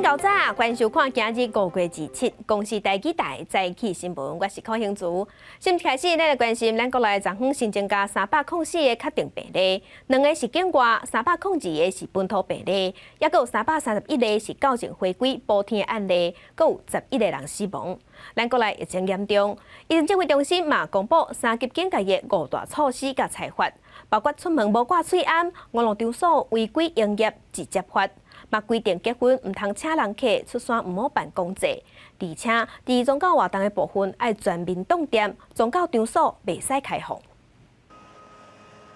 𠢕早，歡迎收看今日5月27公視台語台早起新聞，我是柯興祖。新聞開始，咱來關心咱國內昨昏新增加304個確定病例，兩个是境外，302個是本土病例，抑閣有331個是較前回歸補天的案例，閣有11個人死亡。咱國內疫情嚴重，疫情指揮中心嘛公布三級警戒的五大措施佮裁罰，包括出門無掛喙罨、娛樂場所違規營業直接罰。嘛規定結婚毋通請人客，出山毋好辦公祭，而且佇宗教活動的部分愛全面凍店，宗教場所袂使開放。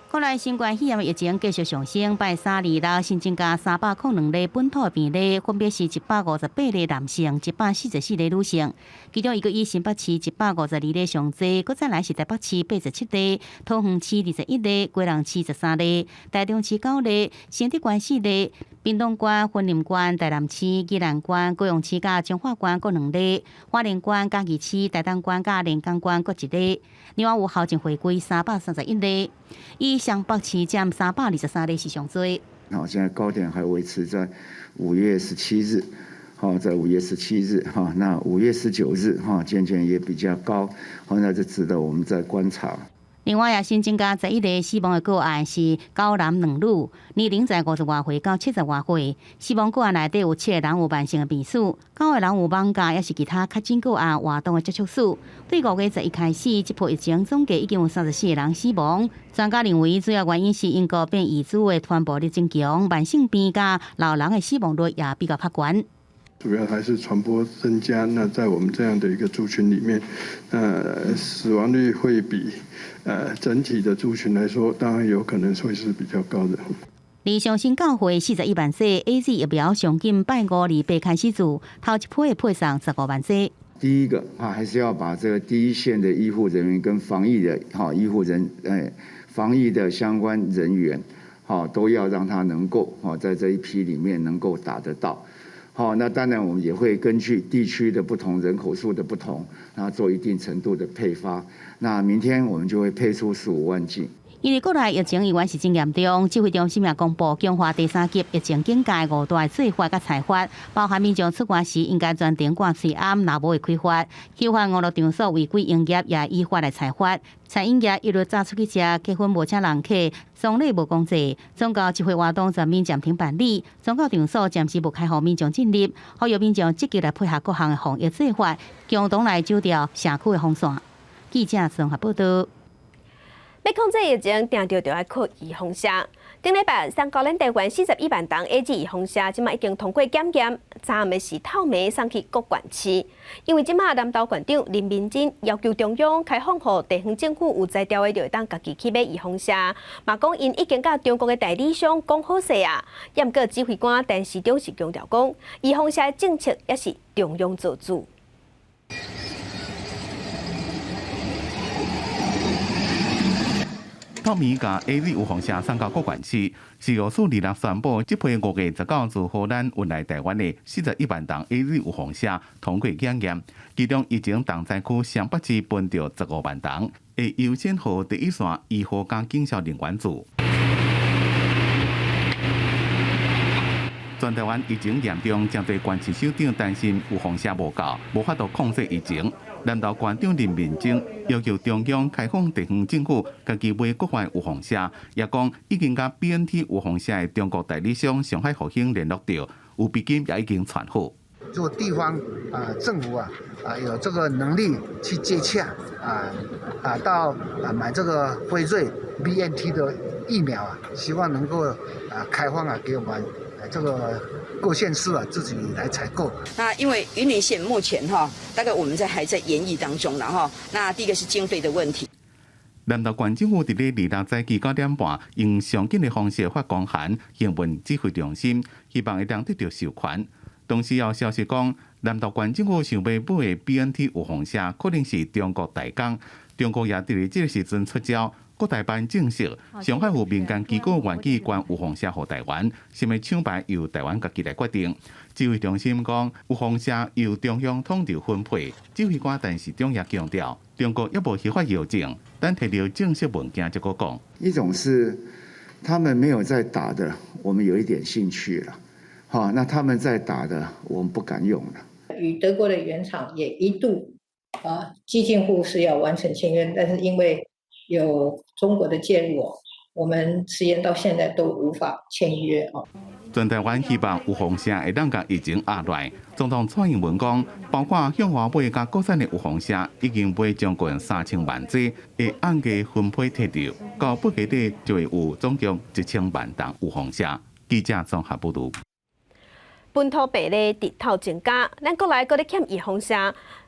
國內新冠肺炎疫情繼續上升，拜三、二六新增加302例本土病例，分別是158例男性，144例女性。其中，一個以新北市152例上濟，閣再來是台北市87例，桃園市21例，基隆市13例，台中市9例，新竹縣4例，屏東縣、雲林縣、台南市、宜蘭縣、高雄市佮彰化縣各2例，花蓮縣、嘉義市、台東縣佮連江縣各1例。另外有校正回歸331例，以雙北市佔323例是上濟。好，現在高點還維持在五月十七日，好，在五月十七日，哈，那5月19日，哈，漸漸也比較高，好，那就值得我們再觀察。另外，也新增加11個死亡的個案，是九男兩女，年齡在50外歲到70外歲。死亡個案內底有七個人有慢性的病史，九個人有網咖，抑是其他確診個案活動的接觸史。對5月11開始，這波疫情總計已經有34個人死亡。專家認為，主要原因是英國變異株的傳播力增強，慢性病佮老人的死亡率也比較較懸。主要還是傳播增加，那在我們這樣的一個族群裡面，死亡率會比整體的族群來說，當然有可能會是比較高的。而上新教會41萬劑 AZ 疫苗上緊拜五、二八開始做，頭一批會配送15萬劑。第一個啊，還是要把這個第一線的醫護人員跟防疫的哈醫護人防疫的相關人員，哈都要讓他能夠哈在這一批裡面能夠打得到。好，那當然我們也會根據地區的不同、人口數的不同，然後做一定程度的配發。那明天我們就會配出15萬劑。因為國內疫情依然是真嚴重，指揮中心也公布強化第三級疫情警戒五大做法佮裁罰，包含民眾出外時應該全程掛喙罨，若無會開罰；違反娛樂場所違規營業也依法來裁罰。餐飲業一律早出去食，結婚無請人客，喪禮無公祭，宗教集會活動全面暫停辦理，宗教場所暫時無開放民眾進入，呼籲民眾積極來配合各項的防疫做法，共同來守牢社區的防線。記者綜合報道。欲控制疫情，定著就愛靠預防射。頂禮拜送到咱台灣41萬筒 AZ 預防射，這馬已經通過檢驗，昨暗時透暝送去各縣市。因為這馬南投縣長林明珍要求中央開放予地方政府有才調的，就會當家己去買預防射。嘛講𪜶已經佮中國的代理商講好勢啊。毋過指揮官陳時中是強調講，預防射的政策也是中央做主。透暝共 AZ 預防射送到各縣市，食藥署二六宣布，這批5月19自荷蘭運來台灣的41萬筒 AZ 預防射通過檢驗，其中疫情重災區雙北市分著15萬筒，會優先予第一線醫護佮警消人員注。全台灣疫情嚴重，真濟縣市首長擔心預防射無夠，無法度控制疫情。南投縣長林明珍要求中央開放地方政府家己買國外預防射，也講已經佮 BNT 預防射的中國代理商上海復興聯絡著，預備金也已經存好。如果地方啊政府啊啊有這個能力去接洽啊啊到啊買這個輝瑞 BNT 的疫苗啊，希望能夠啊開放啊給我們這個各縣市啊自己來採購。那因為雲林縣目前哈，大概我們在還在研議當中啦哈。那第一個是經費的問題。南投縣政府佇咧二六早起9點半，用上緊的方式發公函，詢問指揮中心，希望會當得著授權。同時有消息講，南投縣政府想欲買的 BNT 預防射，可能是中國代工。中國也佇咧這個時陣出招。國台辦證實，上海有民間機構願意捐預防射予台灣，啥物廠牌由台灣家己來決定。指揮中心講，預防射由中央統籌分配。指揮官陳時中也強調，中國猶無核發藥證，等提著正式文件才閣講。一種是他們沒有在打的，我們有一點興趣了。好，那他們在打的，我們不敢用了。與德國的原廠也一度啊，幾近乎是要完成簽約，但是因為有中國的介入，我們遲延到現在都無法簽約哦。全台灣希望預防射會當共疫情壓落來。總統蔡英文講，包括向外買佮國產的預防射，已經買將近3000萬劑，會按價分批提到，到8月底就會有總共1000萬筒預防射。記者綜合報導。本土病例直透增加，咱國內閣咧欠預防射。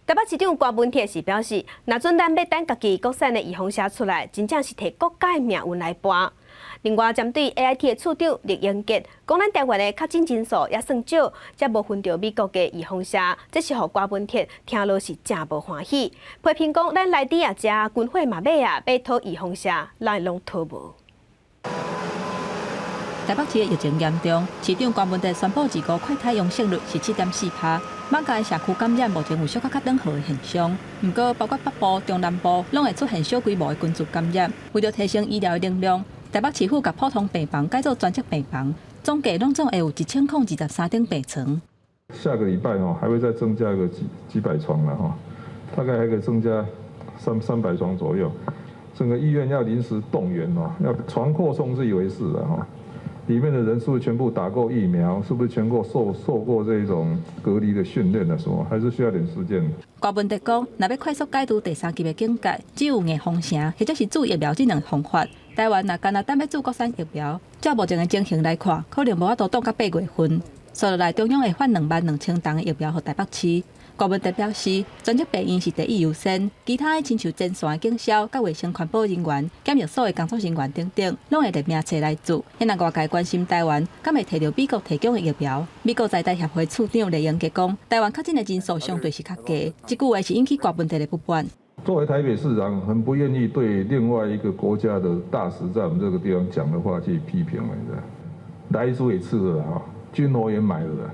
台北市長柯文哲是表示，若準咱欲等家己國產的預防射出來，真正是提國家的命運來搏。另外，針對 AIT 的處長酈英傑講，咱台灣的確診人數也算少，才無分著美國的預防射，這是予柯文哲聽落是誠無歡喜。批評講，咱來佇也食，軍火嘛買啊，欲討預防射，咱攏討無。台北市的疫情嚴重，市長柯文哲宣布二五快篩陽性率是7.4趴，艋舺的社區感染目前有小可較轉好的現象。毋過，包括北部、中南部，攏會出現小規模的群聚感染。為著提升醫療的能量，台北市府共普通病房改做專責病房，總計攏總會有1023張病床。下個禮拜哦，還會再增加個幾百床了哈，大概還可以增加三百床左右。整個醫院要臨時動員哦，要床擴充是一回事的哈。裡面的人是不是全部打過疫苗？是不是全部受過這種隔離的訓練的？什麼還是需要點時間。柯文哲講，若欲快速解除第三級的警戒，只有硬封城或者是注疫苗這兩個方法。台灣若干焦等欲注國產疫苗，照目前的情形來看，可能無法度擋到8月份。紲落來，中央會發22,000筒的疫苗予台北市。柯文哲表示，專責病院是第一優先，其他的親像前線的警消、佮衛生環保人員、檢疫所的工作人員等等，攏會列名冊來注。現在外界關心台灣，敢會提著美國提供的疫苗？美國在台協會處長酈英傑講，台灣確診的人數相對是較低，這句話是引起柯文哲的不滿。作為台北市長，很不願意對另外一個國家的大使在我們這個地方講的話去批評了，萊豬也吃了哈，軍火也買了，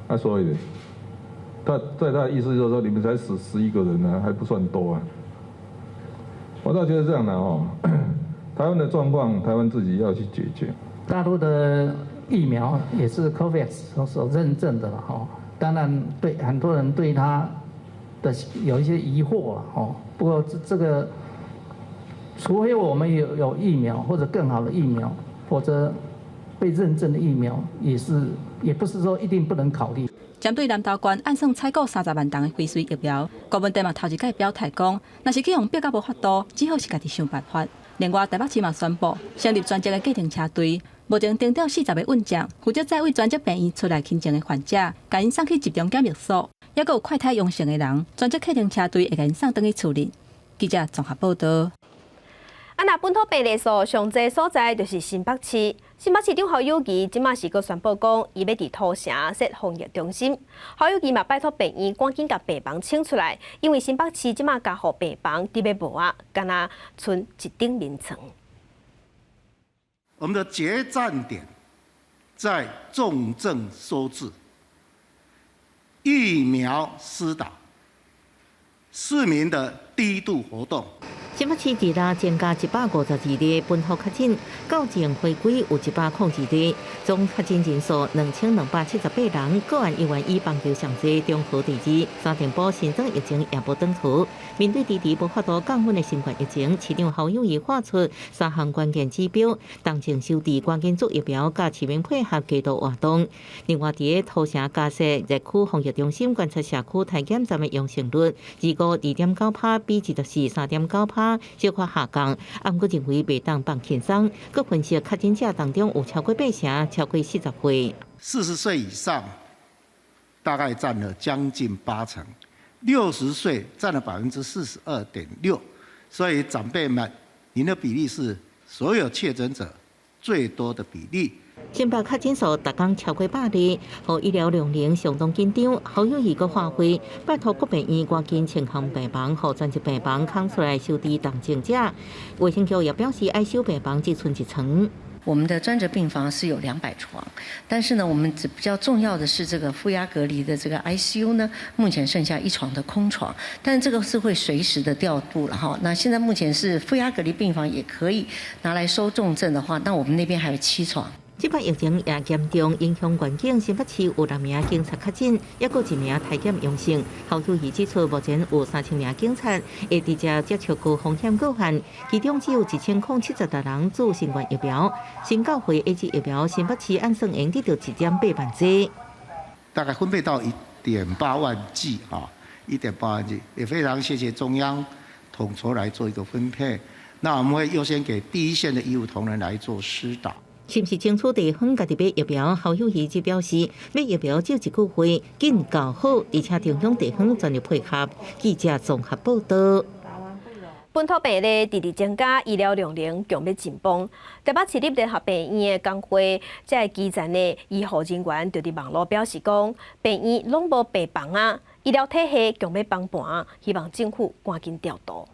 啊，所以他在他的意思就是說，你們才死11個人呢，還不算多啊。我倒覺得這樣的哦，台灣的狀況，台灣自己要去解決。大陸的疫苗也是 COVAX 所認證的了哈，當然對很多人對它的有一些疑惑了哦。不過這個，除非我們有疫苗或者更好的疫苗，否則被認證的疫苗也不是說一定不能考慮。針對南投縣按算採購30萬筒的輝瑞疫苗，柯文哲嘛頭一擺表態講，若是去予逼甲無法度，只好是家己想辦法。另外，台北市嘛宣布成立專責的計程車隊，目前徵調40個運將，負責載為專責病院出來輕症的患者，共𪜶送去集中檢疫所，抑閣有快篩陽性的人，專責計程車隊會共𪜶送轉去厝裡。記者綜合報導。啊，若本土病例數上濟所在就是新北市。新北市長侯友宜這馬是閣宣布講，伊欲佇土城設防疫中心。侯友宜嘛拜託病院趕緊共病房清出來，因為新北市這馬加護病房特別無啊，干焦賰一張眠床。我們的決戰點在重症收治、疫苗施打、市民的低度活動。新北市二六增加152例本土確診，到前回歸有102例，總確診人數2278人，個案醫院以棒球上濟，中和第二。三重埔新增疫情也無轉好。面對遲遲無法度降溫的新冠疫情，市長侯友宜畫出三項關鍵指標，重症收治趕緊注疫苗，佮市民配合低度活動。另外，佇土城加設熱區防疫中心觀察社區體檢站的陽性率，25.2.9趴，比24 3.9趴。小可下降，啊，毋過認為袂當放輕鬆。閣分析確診者當中有超過八成，超過40歲。 40歲以上大概佔了將近8成，60歲佔了42.6%，所以長輩們，您的比例是所有確診者最多的比例。新北確診數逐工超過百例，予醫療量能相當緊張。侯友宜閣發揮，拜託各病院趕緊清空病房，予專責病房空出來收治重症者。衛生局也表示，愛收病房只賰一床。我們的專責病房是有200床，但是呢，我們比較重要的是這個負壓隔離的這個 ICU 呢，目前剩下一床的空床，但這個是會隨時的調度了哈。那現在目前是負壓隔離病房也可以拿來收重症的話，那我們那邊還有7床。這擺疫情也嚴重影響環境，新北市有六名警察確診，抑閣一名體檢陽性。侯友宜指出，目前有3000名警察會直接接觸高風險個案，其中只有1076人注新冠疫苗。新教會 AZ 疫苗，新北市按算會得著1.8萬劑。大概分配到1.8萬劑啊，1.8萬劑，也非常謝謝中央統籌來做一個分配。那我們會優先給第一線的醫護同仁來做施打。是毋是爭取地方家己買疫苗？侯友宜則表示，買疫苗只有一句話，緊搞好，而且中央地方全力配合。記者綜合報道。本土病例直直增加，醫療量能強欲緊繃。台北市立聯合病院的工會，這个基層的醫護人員就佇網路表示講，病院攏無病房啊，醫療體系強欲崩盤，希望政府趕緊調度。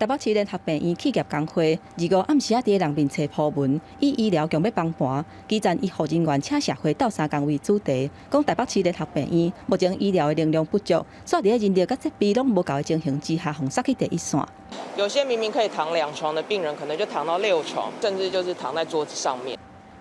台北市聯合病院企業工會25暗時仔佇人面冊鋪文，以醫療強欲崩盤，基層醫護人員請社會鬥相共為主題，講台北市聯合病院目前醫療的能量不足，煞佇咧人力佮設備攏無夠的情形之下，予塞去第一線。有些明明可以躺兩床的病人，可能就躺到六床，甚至就是躺在桌子上面。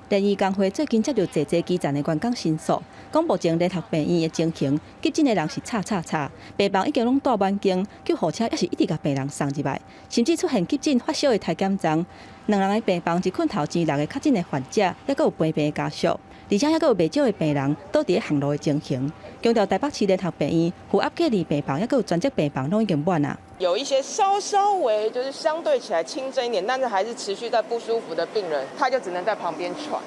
聯醫工會最近接著濟濟基層的員工申訴，講目前聯合病院的情形，急診的人是插插插，病房已經攏蹛滿間，救護車抑是一直共病人送入來，甚至出現急診發燒的體檢站，兩人的病房一困頭前六個確診的患者，抑閣有陪病的家屬，而且抑閣有袂少的病人倒佇咧行路的情形。強調台北市聯合病院負壓隔離病房，抑閣有專責病房攏已經滿啊。有一些稍稍微就是相對起來輕症一點，但是還是持續在不舒服的病人，他就只能在旁邊喘。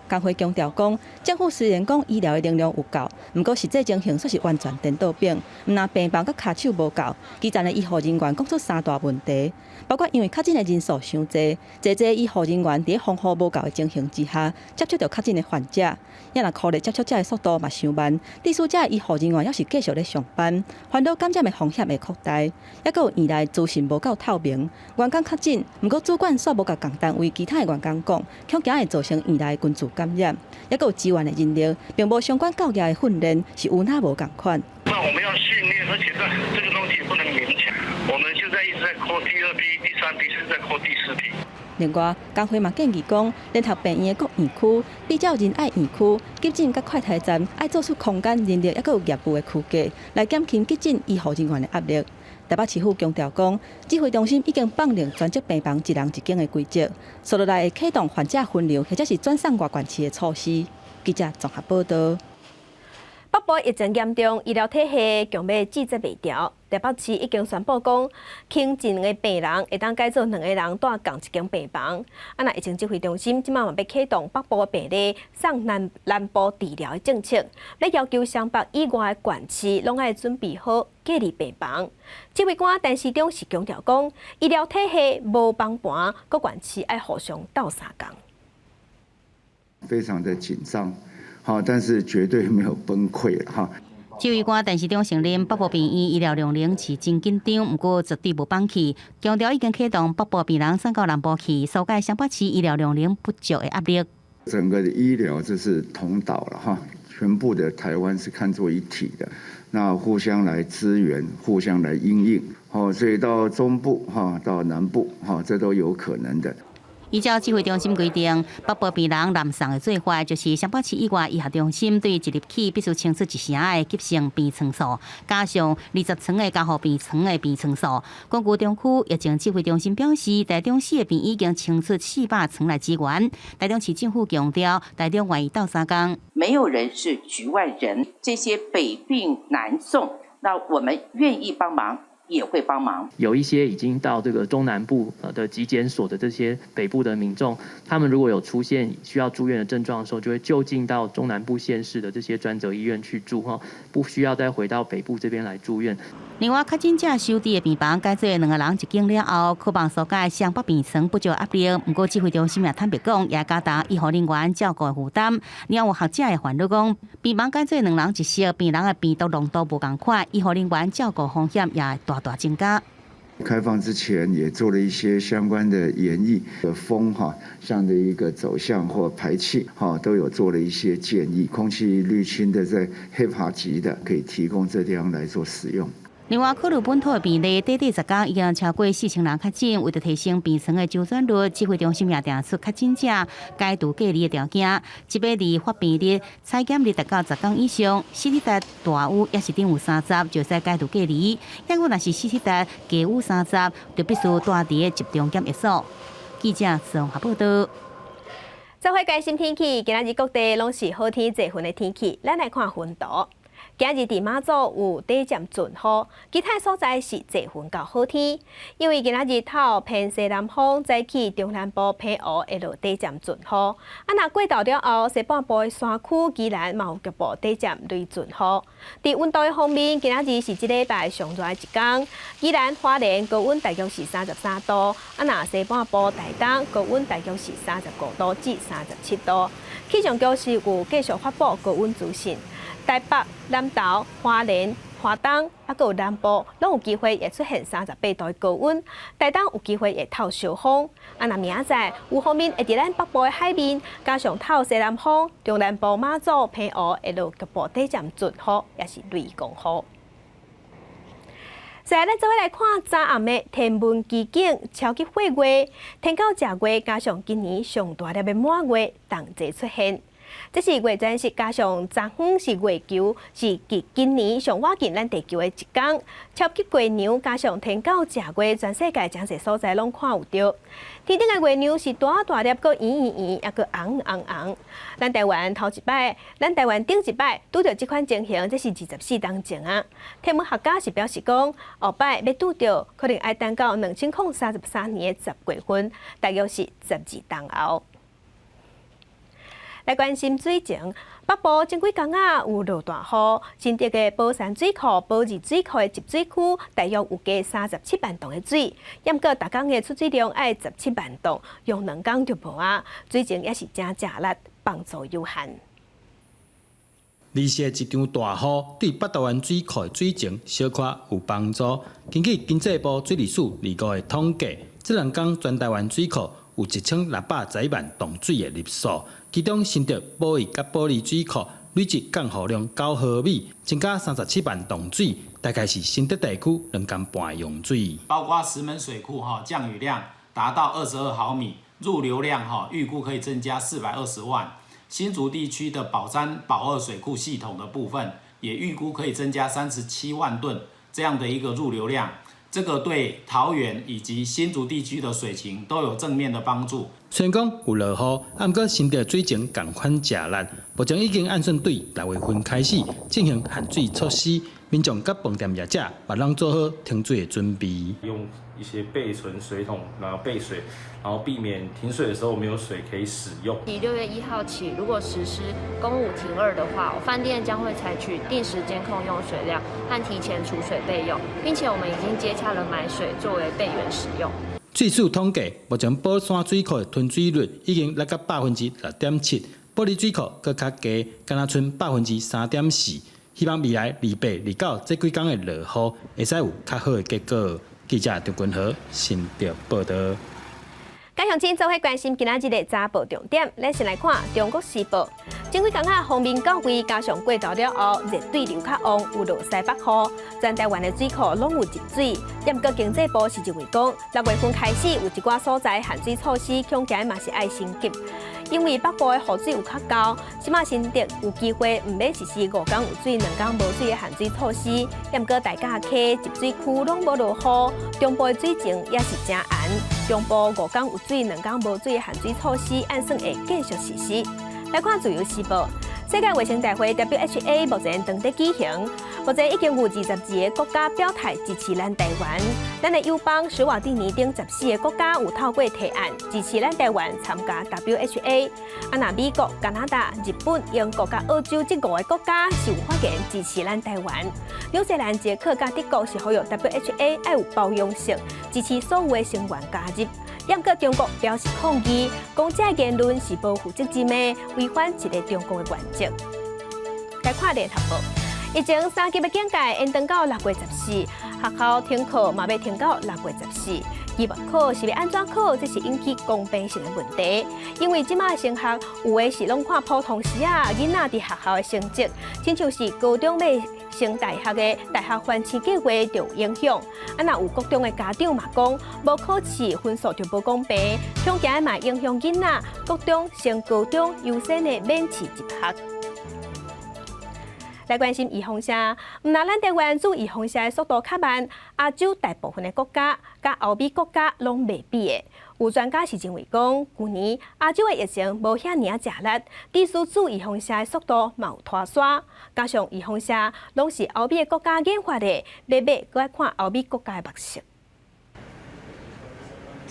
工會強調講，政府雖然講醫療的能量有夠，毋過實際情形卻是完全顛倒反。毋但病房佮跤手無夠，基層的醫護人員講出三大問題，包括因為確診的人數傷濟，濟濟醫護人員佇防護無夠的情形之下，接觸著確診的患者，也若箍咧接觸者的速度嘛傷慢，致使這醫護人員猶是繼續咧上班，煩惱感染的風險會擴大，抑閣有院內資訊無夠透明，員工確診，毋過主管煞無共仝單位其他的員工講，恐驚會造成院內群聚感染，抑閣有支援的人力，並無相關教育的訓練，是有那無仝款。那我們要訓練，而且這個東西也不能勉強。我們現在一直在 call 第二批、第三批，甚至在 call 第四批。另外，工會嘛建議講，聯合病院的各院區比照仁愛院區急診佮快篩站，愛做出空間、人力抑閣有業務的區隔，來減輕急診醫護人員的壓力。台北市府強調講，指揮中心已經放任專責病房一人一間的規則，紲落來會啟動患者分流或者是轉送外縣市的措施。記者綜合報道。北部疫情嚴重，醫療體系強欲支持袂牢。台北市已經宣布講，輕症的病人會當改做兩個人蹛仝一間病房。啊，若疫情指揮中心這擺嘛欲啟動北部的病例送南南部治療的政策，欲要求雙北以外的縣市攏愛準備好隔離病房。指揮官陳時中是強調講，醫療體系無崩盤，各縣市愛互相鬥相共。非常的緊張。好，但是絕對沒有崩潰哈。指揮官陳時中承認北部病院醫療量能是真緊張，毋過絕對無放棄，強調已經啟動北部病人送到南部去，紓解雙北市醫療量能不足的壓力。整個的醫療就是同島了哈，全部的台灣是看作一體的，那互相來支援，互相來因應，好，所以到中部哈，到南部哈，這都有可能的。依照指揮中心規定，北部病人南送的做法，就是雙北市以外醫學中心對一入去必須清出一成的急性病床數，加上20床的加護病床的病床數。根據中區疫情指揮中心表示，台中市的病已經清出400床來支援。台中市政府強調，台中願意鬥相共。沒有人是局外人，這些北病南送，那我們願意幫忙。也會幫忙。有一些已經到這個中南部的疾檢所的這些北部的民眾，他們如果有出現需要住院的症狀的時候，就會就近到中南部縣市的這些專責醫院去住，不需要再回到北部這邊來住院。另外，確診者收治的病房改做兩個人一間了後，可望紓解雙北病床不足壓力。毋過指揮中心也坦白講，也加重醫護人員照顧的負擔。另有學者會煩惱講，病房改做兩人一室，病人的病毒濃度無仝款，醫護人員照顧風險也大大增加。開放之前也做了一些相關的研議，風哈這樣的一個走向或排氣哈都有做了一些建議。空氣濾清的在 HEPA 級的可以提供這地方來做使用。另外，考慮本土的病例，短短10工已經超過4000人確診，為著提升病床的周轉率，指揮中心也定出確診者解除隔離的條件。一百二發病日採檢率達到十工以上，CT 值大於抑是等於三十，就使解除隔離。抑閣若是 CT 值低於三十，就必須蹛佇集中檢疫所。記者綜合報道。做伙關心天氣，今仔日各地攏是好天濟雲的天氣。咱來看雲圖。今日佇馬祖有短暫陣雨，其他所在是濟雲到好天。因為今仔日透偏西南風，早起中南部澎湖會落短暫陣雨。啊，若過晝了後，西半部的山區宜蘭嘛有局部短暫雷陣雨。佇溫度的方面，今仔日是這禮拜上熱的一工。宜蘭花蓮高溫大約是33度，啊，若西半部台東高溫大約是35度至37度。氣象局是有繼續發布高溫資訊。台北、南投、花蓮、花東，抑閣有南部，攏有機會會出現38度的高溫。台東有機會會透燒風。啊，若明仔載有鋒面會佇咱北部的海面，加上透西南風，中南部馬祖、澎湖會落局部短暫陣雨，抑是雷公雨。接下來，咱做伙來看昨暗的天文奇景——超級血月。天狗食月，加上今年上大粒的滿月同齊出現。這是月全食，加上昨昏是月球，是繼今年上倚近咱地球的一工。超級月娘加上天狗食月，全世界誠濟所在攏看有著。天頂的月娘是大大粒，閣圓圓圓，抑閣紅紅紅。咱台灣頭一擺，咱台灣頂一擺拄著這款情形，這是24冬前啊。天文學家是表示講，後擺欲拄著，可能愛等到2033年的10月份，大約是12冬後。來關心水情，北部前幾工仔有落大雨，新竹的寶山水庫、寶二水庫的集水區大約有加37萬噸的水，毋過逐工的出水量愛十七萬噸，用2工就無啊，水情也是誠食力，幫助有限。二四的一場大雨，對北台灣水庫的水情小可有幫助。根據經濟部水利署25的統計，這2工全台灣水庫有1611萬噸水的入數，其中新竹寶一佮寶二水庫累計降雨量9毫米，增加37萬噸水，大概是新竹地區2工半的用水。包括石門水庫哈降雨量達到22毫米，入流量哈預估可以增加420萬。新竹地區的寶山、寶二水庫系統的部分，也預估可以增加37萬噸這樣的一個入流量。這個對桃園以及新竹地區的水情都有正面的幫助。雖然講有落雨，毋過新竹水情仝款食力，目前已經按順對6月份開始進行限水措施，民眾佮飯店業者嘛攏做好停水的準備。用一些備存水桶，然後備水，然後避免停水的時候沒有水可以使用。以6月1號起，如果實施供五停二的話，飯店將會採取定時監控用水量和提前儲水備用，並且我們已經接洽了買水作為備援使用。水署統計，目前寶山水庫的吞水率已經達到6.7%，寶二水庫閣較低，敢若賰3.4%。希望未來28、29這幾工的落雨，會使有較好的結果。記者張君和新竹報道。各鄉親做伙關心今仔日的早報重點，咱先來看《中國時報》。前幾工仔鋒面到位，加上過晝了後熱對流較旺，有落西北雨，全台灣的水庫攏有入水。毋過經濟部是認為講，6月份開始有一寡所在限水措施，恐驚嘛是愛升級。因為北部的雨水有較夠，這馬新竹有機會毋免實施五工有水、兩工無水的限水措施。毋過大甲溪集水區攏無落雨，中部的水情也是誠絚。中部五工有水、兩工無水的限水措施，按算會繼續實施。來看自由時報，世界衛生大會 WHA 目前正佇舉行，目前已經有22個國家表態支持咱台灣。咱的友邦史瓦蒂尼等14個國家有透過提案支持咱台灣參加 WHA。啊，若美國、加拿大、日本、英國佮澳洲這五个國家是有發言支持咱台灣。紐西蘭、捷克佮德國是呼籲 WHA 愛有包容性，支持所有的成員加入。毋過中國表示抗議，講這言論是無負責任的，違反一個中國的原則。來看聯合報，疫情三級的警戒延長到6月14，學校停課嘛欲停到6月14。期末考是欲按怎考？這是引起公平性的問題。因為這馬升學有的是攏看普通時仔囡仔佇學校的成績，親像是高中欲升大學的大學環試計劃就有影響。啊，若有國中的家長嘛講，無考試分數就無公平，恐驚嘛影響囡仔國中升高中優先的免試入學。來關心預防射，毋但咱台灣注預防射的速度較慢，亞洲大部分的國家佮歐美國家攏袂比的。有專家是認為講，舊年亞洲的疫情無遐爾仔食力，致使注預防射的速度嘛有拖捾。加上預防射攏是歐美的國家研發的，欲買閣愛看歐美國家的目色。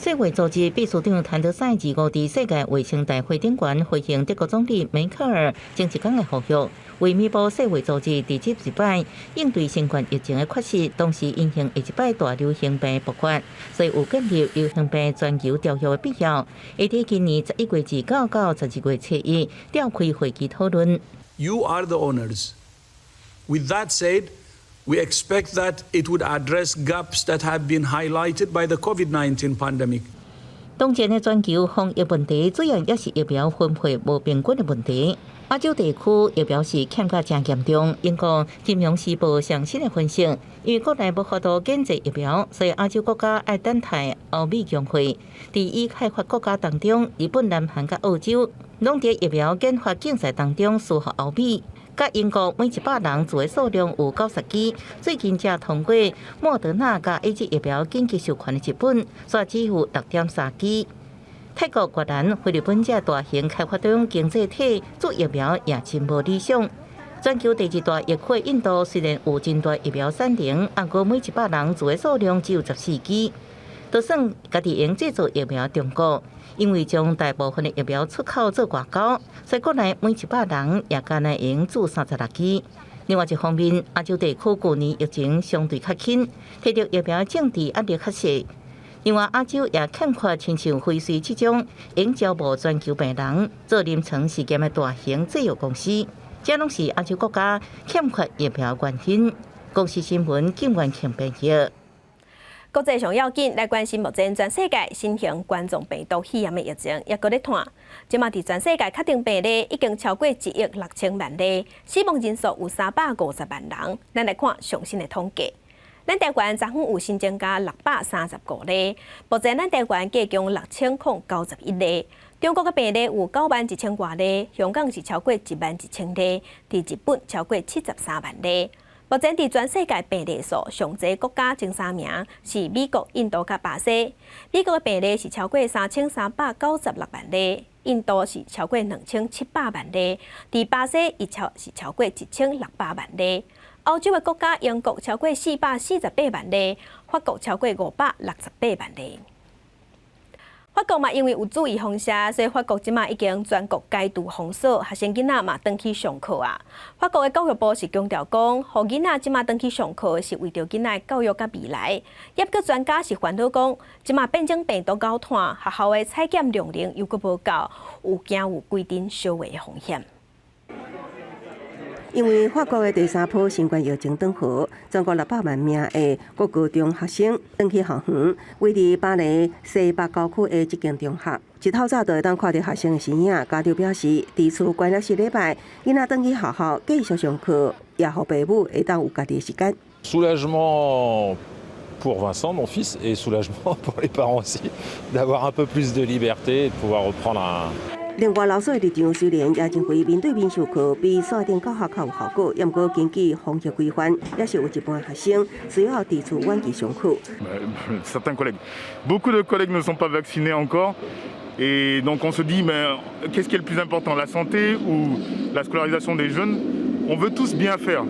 世衛組織秘書長譚德塞25佇世界衛生大會頂懸回應德國總理梅克爾前一工的呼籲，為彌補世衛組織佇這一擺應對新冠疫情的缺失，同時因應下一擺大流行病爆發，所以有建立流行病全球條約的必要。會佇今年11月29到12月初一召開會議討論。 You are the owners. With that said, we expect that it would address gaps that have been highlighted by the COVID-19 pandemic. 當前的全球防疫問題，主要也是疫苗分配無平均的問題。亞洲地區疫苗是欠甲誠嚴重。英國《金融時報》上新的分析，因為國內無法度研製疫苗，所以亞洲國家愛等待歐美供貨。佇已開發國家當中，日本、南韓佮澳洲，攏佇疫苗研發競賽當中輸予歐美。佮英國每100人注的數量有90支，最近才通過莫德納佮 AZ 疫苗緊急授權的日本，煞只有6.3支。泰國、越南、菲律賓這大型開發中經濟體注疫苗也真無理想。全球第二大疫區印度雖然有真大疫苗產能，毋過每100人注的數量只有14支。就算家己會製造疫苗，中國因為將大部分的疫苗出口做外交，所以國內每100人也干焦會注36支。另外一方面，亞洲地區舊年疫情相對較輕，提著疫苗種植壓力較細。另外，亞洲也欠缺親像輝瑞這種會招募全球病人做臨床試驗的大型製藥公司，這攏是亞洲國家欠缺疫苗原因。公視新聞金元慶編譯。國際上要緊來關心目前全世界新型冠狀病毒肺炎的疫情，猶閣咧湠。這馬佇全世界確診病例已經超過1億6千萬例，死亡人數有350萬人。咱來看上新的統計，咱台灣昨昏有新增加635例，目前咱台灣計共6091例。中國的病例有9萬1千外例，香港是超過1萬1千例，佇日本超過73萬例。目前佇全世界病例數上濟國家前三名是美國、印度佮巴西。美國的病例是超過3396萬例，印度是超過2700萬例，佇巴西伊超是超過1600萬例。歐洲的國家英國超過448萬例，法國超過568萬例。法國嘛，因為有注預防射，所以法國這馬已經全國解除封鎖，學生囡仔嘛轉去上課啊。法國的教育部是強調講，予囡仔這馬轉去上課是為著囡仔的教育佮未來。抑閣專家是煩惱講，這馬變種病毒𠢕湠，學校的採檢量能猶閣無夠，有驚有規陣相話的風險。因為法國的第三波新冠疫情轉好，全國600萬名的國高中學生轉去校園，位佇巴黎西北郊區的這間中學，一透早就會當看著學生的身影。家長表示，佇厝關了4禮拜，囡仔轉去學校繼續上課，也予爸母會當有家己的時間。 Soulagement pour Vincent, mon fils, et soulagement pour les parents aussi, d'avoir un peu plus de liberté et de pouvoir reprendre un. 另外，老師的立場雖然也認為面對面授課比線頂教學較有效果，毋過根據防疫規範，也是有一半學生需要佇厝遠距上課。 Certains collègues, beaucoup de collègues ne sont pas vaccinés encore, et donc on se dit, mais qu'est-ce qui est le plus important, la santé ou la scolarisation des jeunes? On veut tous bien faire.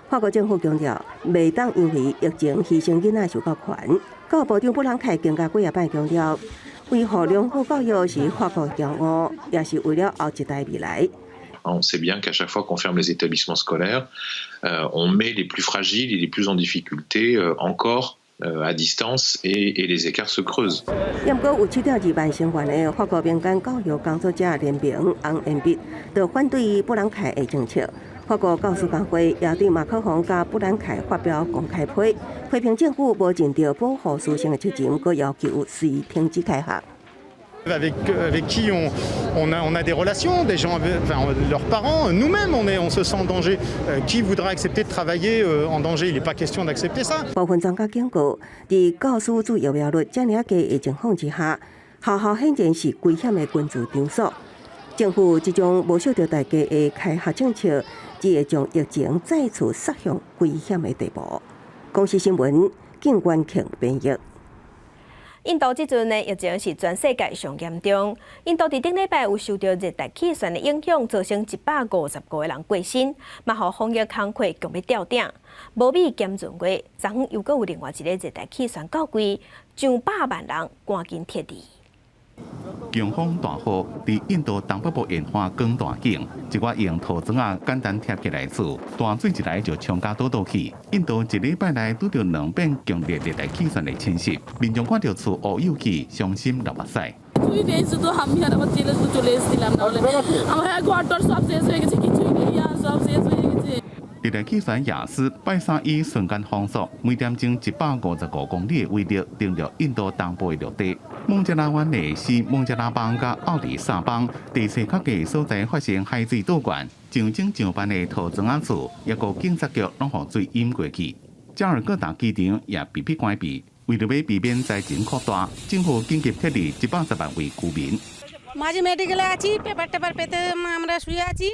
法國政府強調，袂當因為疫情犧牲囡仔受教權。教育部長布朗凱更加幾仔擺強調，維護良好教育是法國驕傲，也是為了後一代未來。 On sait bien qu'à chaque fois qu'on ferme les établissements scolaires, on met les plus fragiles et les plus en difficulté encore à distance et les écarts se creusent. 毋過有7.2萬成員的法國民間教育工作者聯盟紅鉛筆，就反對布朗凱的政策。法國教師工會也對馬克宏佮布蘭凱發表公開批，批評政府無盡著保護師生的責任，閣要求隨停止開學。Avec qui on a des relations, des gens, enfin, leurs parents, nous-mêmes, on se sent en danger. Qui voudra accepter de travailler en danger? Il n'est pas question d'accepter ça. 部分專家警告，佇教師注疫苗率遮爾仔低的情況之下，學校顯然是危險的軍事場所。政府這種無小著代價的開學政策，只會將疫情再次殺向危險的地步。公視新聞，靳元慶編譯。印度這陣的疫情是全世界上嚴重。印度佇頂禮拜有受著熱帶氣旋的影響，造成155個人過身，嘛予防疫工課強欲吊頂。無美兼閏月，昨昏又閣有另外一个熱帶氣旋到櫃，上百萬人趕緊撤離。強風大雨佇印度東北部沿岸廣大景，一寡用塗磚仔簡單疊起來厝，大水一來就沖甲倒倒去。印度一禮拜內拄著兩遍強烈熱帶氣旋的侵襲，民眾看著厝烏有去，傷心流目屎。熱帶氣旋亞斯拜三以瞬間風速每點鐘155公里的威力登陸印度東部的陸地。孟加拉灣的西孟加拉邦佮奧里薩邦地勢較低所在發生海水倒灌，上整上萬的土磚仔厝，抑閣警察局攏予水淹過去。加爾各答機場也被迫關閉，為著欲避免災情擴大，政府緊急撤離110萬位居民。 মাঝি মেডিকেলে আছি পেপার টেপার পেতে আমরা শুয়ে আছি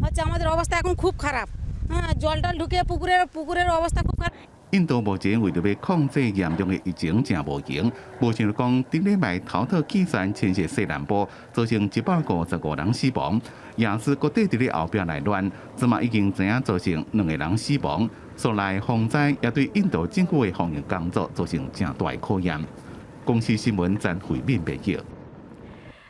হচ্ছে আমাদের অবস্থা এখন খুব খারাপ হ্যাঁ জল টল ঢুকে পুকুরের পুকুরের অবস্থা খুব খারাপ 印度目前為著欲控制嚴重的疫情，誠無閒，無想講頂禮拜頭套氣旋侵襲西南部，造成155人死亡。亞斯閣綴佇咧後壁來亂，這馬已經知影造成兩个人死亡。所來風災也對印度政府的防疫工作造成誠大的考驗。公視新聞詹惠敏報導。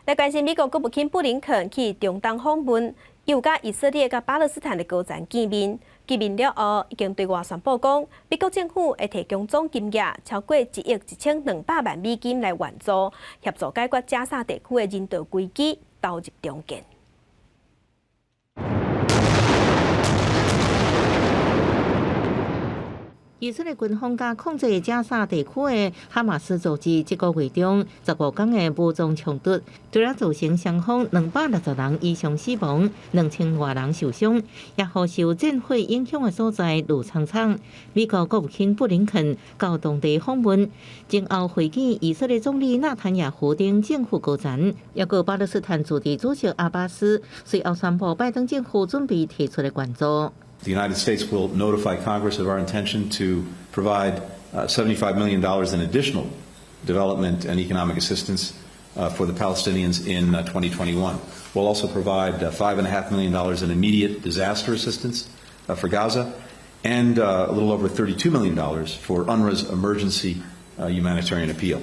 來關心美國國務卿布林肯去中東訪問，又佮以色列佮巴勒斯坦的高層見面。見面了後，已經對外宣布講，美國政府會提供總金額超過1億1200萬美金來援助，協助解決加沙地區的人道危機，投入重建。以色列軍方佮控制加沙地區的哈馬斯組織，這個月中15天的武裝衝突，除了造成雙方260人以上死亡，2000外人受傷，也予受戰火影響的所在怒沖沖。美國國務卿布林肯到當地訪問，前後會見以色列總理納坦雅胡等政府高層，抑閣巴勒斯坦自治主席阿巴斯，隨後宣布拜登政府準備提出的援助。 The United States will notify Congress of our intention to provide $75 million in additional development and economic assistance for the Palestinians in 2021. We'll also provide $5.5 million in immediate disaster assistance for Gaza and a little over $32 million for UNRWA's emergency humanitarian appeal.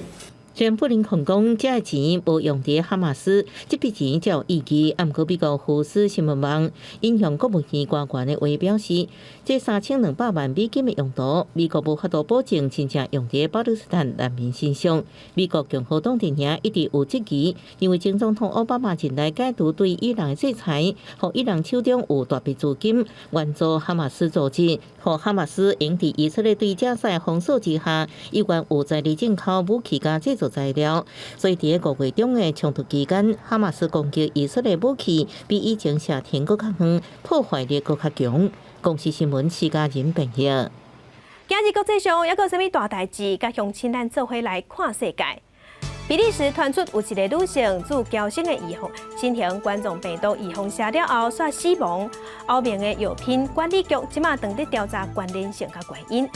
雖然布林肯講，這錢無用佇哈馬斯，這筆錢才有意義。毋過美國福斯新聞網引用國務院官員的話表示，這3200萬美金的用途，美國無法度保證真正用佇巴勒斯坦難民身上。美國共和黨陣營一直有質疑，認為前總統奧巴馬任內解除對伊朗的制裁，予伊朗手中有大筆資金援助哈馬斯組織，予哈馬斯會佇以色列對加沙封鎖之下，依然有財力進口武器佮製造材料，所以佇五月中的衝突期間，哈馬斯攻擊以色列武器比以前射程閣較遠，破壞力閣較強。公視新聞施嘉仁編譯。今日國際上猶閣有啥物大代誌？佮鄉親咱做伙來看世界。比利時傳出有一个女性注嬌生的預防新型冠狀病毒預防射了後，煞死亡。歐盟的藥品管理局這馬正佇調查關聯性佮原因。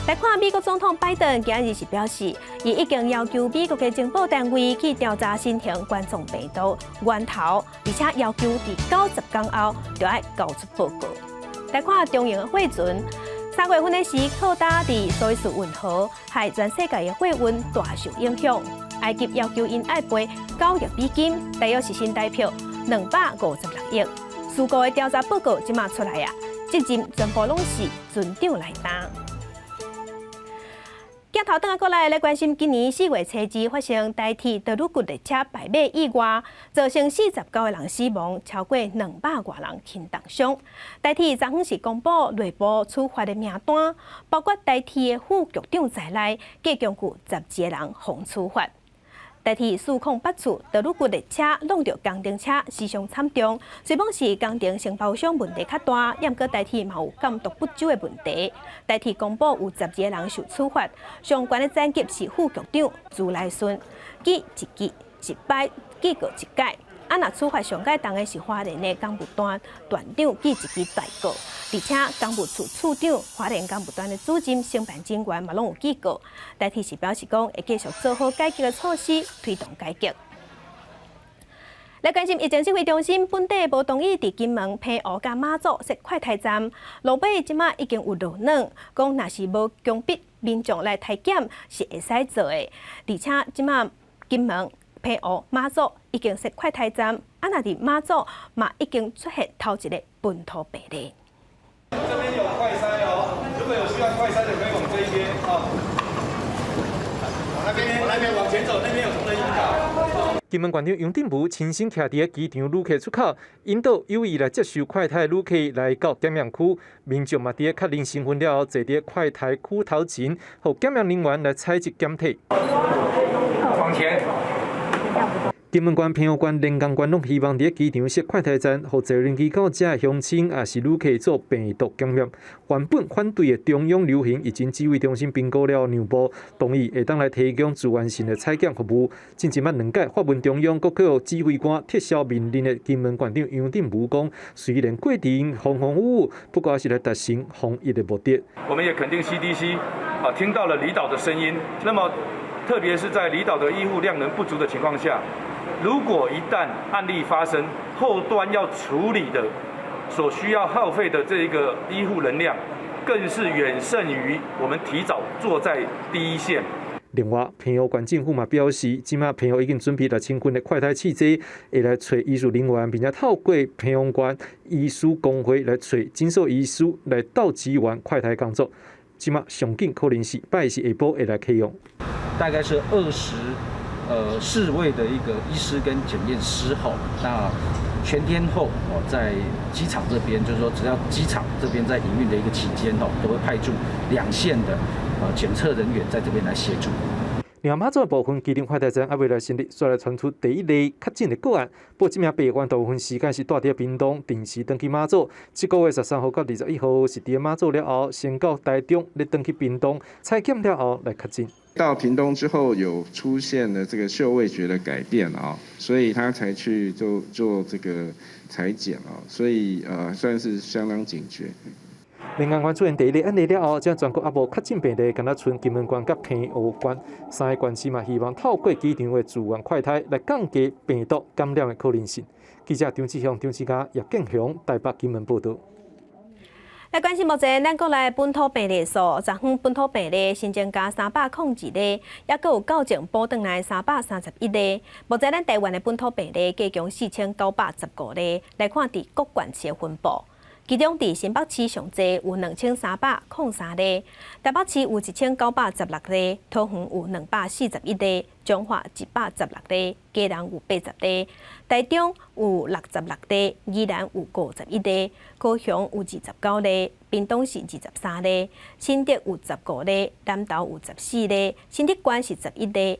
來看美國總統拜登今日是表示，伊已經要求美國的情報單位去調查新型冠狀病毒源頭，而且要求佇90天後就愛交出報告。來看長榮的貨船，3月份的時，靠打佇蘇伊士運河，害全世界的貨運大受影響。埃及要求𪜶愛賠9億美金，大約是新台票256億。事故的調查報告這馬出來啊，責任全部攏是船長來擔。鏡頭轉來過來，來關心今年4月初二發生台鐵德魯固列車敗馬意外，造成49個人死亡，超過200外人輕重傷。台鐵昨昏是公布內部處罰的名單，包括台鐵的副局長在內，計共有12個人予處罰。台鐵408處多魯閣列車挵著工程車，死傷慘重。雖罔是工程承包商問題較大，毋過台鐵嘛有監督不周的問題。台鐵公布有12個人受處罰，上懸的層級是副局長朱來順，記一級一擺，記過一改。啊，若處罰上蓋重的是花蓮的工務段段長記一支大過，而且工務處處長、花蓮工務段的主任、承辦人員嘛攏有記過。台鐵是表示講會繼續做好改革的措施，推動改革。來關心疫情指揮中心，本地無同意佇金門、澎湖佮馬祖設快篩站，路尾這馬已經有落軟，講若是無強迫民眾來篩檢是會使做的，而且這馬金門、澎湖、馬祖已經設快篩站，啊，若佇馬祖嘛已經出現頭一個本土病例。這邊有快篩哦，如果有需要快篩的可以往這一邊哦。往那邊，往那邊往前走，那邊有同仁引導。金門縣長楊鎮楣親身徛佇機場旅客出口，引導有意來接受快篩旅客來到檢驗區，民眾嘛佇確認身份了後，坐佇快篩區頭前，予檢驗人員來採集檢體。往前。金門縣、澎湖縣、連江縣攏希望佇機場設快篩站，予坐飛機到遮的鄉親，抑是旅客做病毒檢驗。原本反對的中央流行疫情指揮中心評估了讓步，同意會當來提供自願性的採檢服務。進前捌兩擺發文中央，閣予指揮官撤銷命令的金門縣長楊鎮楣講，雖然過程風風雨雨，不過是來達成防疫的目的。我們也肯定 CDC 啊，聽到了離島的聲音。那麼，特別是在離島的醫護量能不足的情況下，如果一旦案例發生，後端要處理的所需要耗費的這一個醫護能量，更是遠勝於我們提早坐在第一線。另外，澎湖縣政府嘛表示，這馬澎湖已經準備6000份的快篩試劑，會來揣醫事人員，並且透過澎湖縣醫師公會來揣診所醫師來鬥支援快篩工作。這馬上緊可能是拜四下晡會來啟用。大概是24位的一個醫師跟檢驗師吼，那全天候哦，在機場這邊，就是說只要機場這邊在營運的一個期間哦，都會派駐兩線的檢測人員在這邊來協助。另外，馬祖的部分機場快篩站猶未來成立，煞來傳出第一例確診的個案。不過，這名病患大部分時間是蹛佇屏東，定時轉去馬祖。這個月13號到21號是佇馬祖了後，先到台中，再轉去屏東採檢了後來確診。到屏東之後有出現了這個嗅味覺的改變啊，所以他才去做做這個採檢啊，所以算是相當警覺。連江縣出現第一例案例了後，這全國猶無確診病例，干焦賰金門縣佮澎湖縣三个縣市嘛，希望透過機場的自願快篩來降低病毒感染的可能性。記者張志雄、張志嘉、葉建雄台北金門報導。來關心目前咱國內本土病例數，昨昏本土病例新增加302例，抑閣有校正補轉來331例。目前咱台灣的本土病例計共4915例，來看佇各縣市的分布。其中佇新北市上濟有2303例，台北市有1916例，桃園有241例，彰化116例，基隆有80例，台中有66例，宜蘭有51例，高雄有29例，屏東是23例，新竹有15例，南投有14例，新竹縣是11例，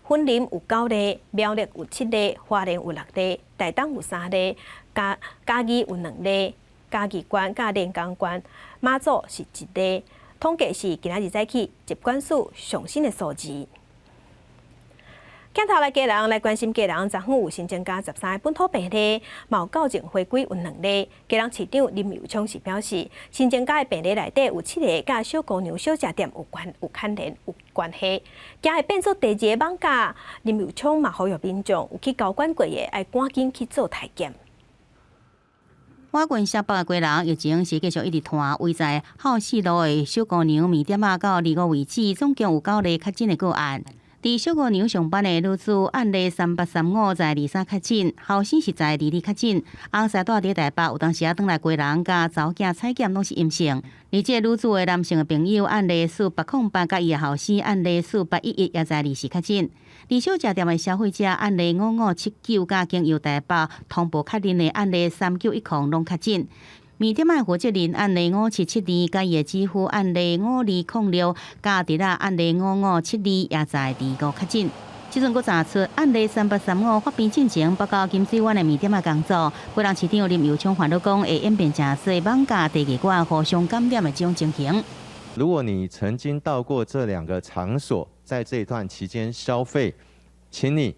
雲林有9例，苗栗有7例，花蓮有6例，台東有3例，嘉義有2例。嘉義縣佮連江縣，馬祖是1例。統計是今仔日早起疾管署上新的數字。鏡頭來基隆來關心基隆，昨昏有新增加13個本土病例，嘛有校正回歸有2例。基隆市長林右昌是表示，新增加的病例內底有7個佮小姑娘小食店有關有牽連有關係，驚會變做第二个艋舺。林右昌嘛呼籲民眾有去交管過的，愛趕緊去做篩檢。我縣雙北的基隆疫情是繼續一直拖，位在孝四路的小姑娘麵店仔到二五為止，總共有9例確診的個案。佇小姑娘上班的女子案例3835在23確診，後生是在22確診，翁婿蹛佇台北，有當時仔轉來基隆，佮查某囝採檢攏是陰性。而這個女子的男性的朋友案例4808，佮伊的後生案例4811也在24確診。佇小食店的消費者案例5579，佮經由台北通報確認的案例3910攏確診。麵店仔負責人案例5772，佮伊的姊夫案例5206，佮侄仔案例5572也在25確診。這陣閣查出案例3835發病進前，包括金水灣的麵店仔工作。基隆市長林右昌煩惱講，會演變成說艋舺地下館互相感染的這種情形。如果你曾經到過這兩個場所，在這段期間消費，請你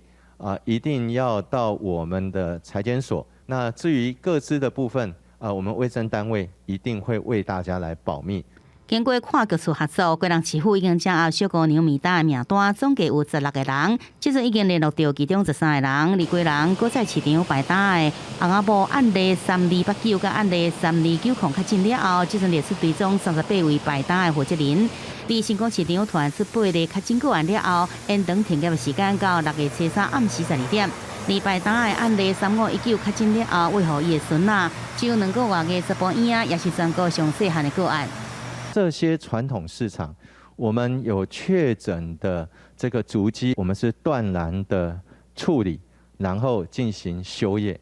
一定要到我們的採檢所。那至於個資的部分，我們衛生單位一定會為大家來保密。經過跨局處合作，基隆市府已經掌握小姑娘麵單的名單，總計有16個人。這陣已經聯絡著其中13個人，而幾人閣在市場排單的翁仔某案例3289佮案例3290確診了後，這陣列出追蹤38位排單的負責人。佇新光市場傳出八例確診個案了後，延長停業的時間到6月初三暗時12點。而排單的案例3519確診了後，餵予伊的孫仔，只有2個月的查埔嬰仔，也是全國上細漢的個案。這些傳統市場，我們有確診的這個足跡，我們是斷然的處理，然後進行休業。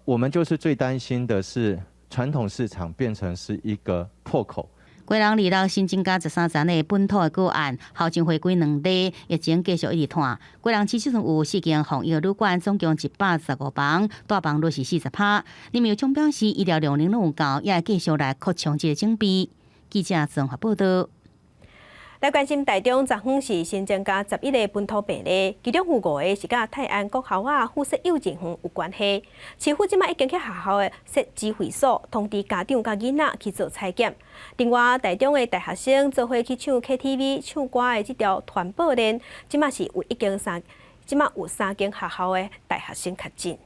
我們就是最擔心的是傳統市場變成是一個破口。基隆26新增加13人的本土的個案，校正回歸兩例，疫情繼續一直拖。基隆市這陣有四間防疫旅館，總共115房，帶房率是40%。林右昌表示，醫療量能攏有夠，也會繼續來擴充這個準備。記者綜合報道。來關心台中昨昏是新增加11個本土病例，其中有五個是佮泰安國校仔附設幼稚園有關係。市府這擺已經去學校的設指揮所，通知家長佮囡仔去做採檢。另外，台中的大學生做伙去唱 KTV 唱歌的這條團報鏈，這擺是有一間三，這擺有三間學校的大學生確診。